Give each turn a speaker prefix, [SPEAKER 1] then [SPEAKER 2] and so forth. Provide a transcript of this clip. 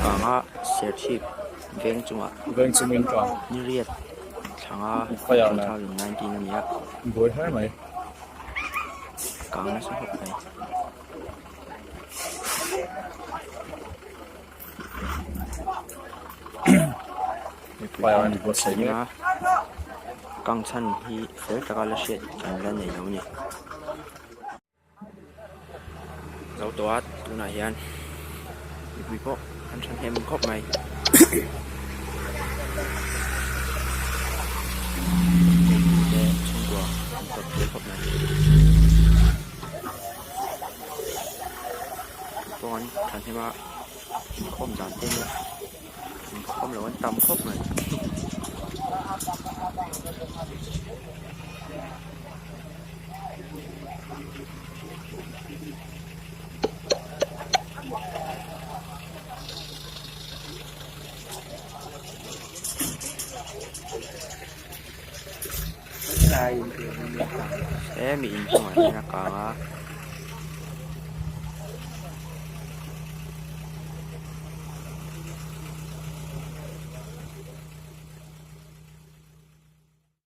[SPEAKER 1] Kang a Serchhip veng chungah
[SPEAKER 2] Veng chungin kang
[SPEAKER 1] niriat thlanga
[SPEAKER 2] Fire na
[SPEAKER 1] 2019 a ni a.
[SPEAKER 2] Buai hle mai.
[SPEAKER 1] Kang nasa khawp mai. Mipui
[SPEAKER 2] Fire
[SPEAKER 1] an
[SPEAKER 2] an buatsaih mek.
[SPEAKER 1] a kang chhan hi fel taka la hriat an la nei lo a ni. Zo tawh a tunah hian mipui pawh an thahnem khawp mai. Te chhungkua an tawp thei khawp mai. Pawh an thahnem a inkhawm zan te nia inkhawm loh an tam khawp mai. He mi inchungah hian a kang a.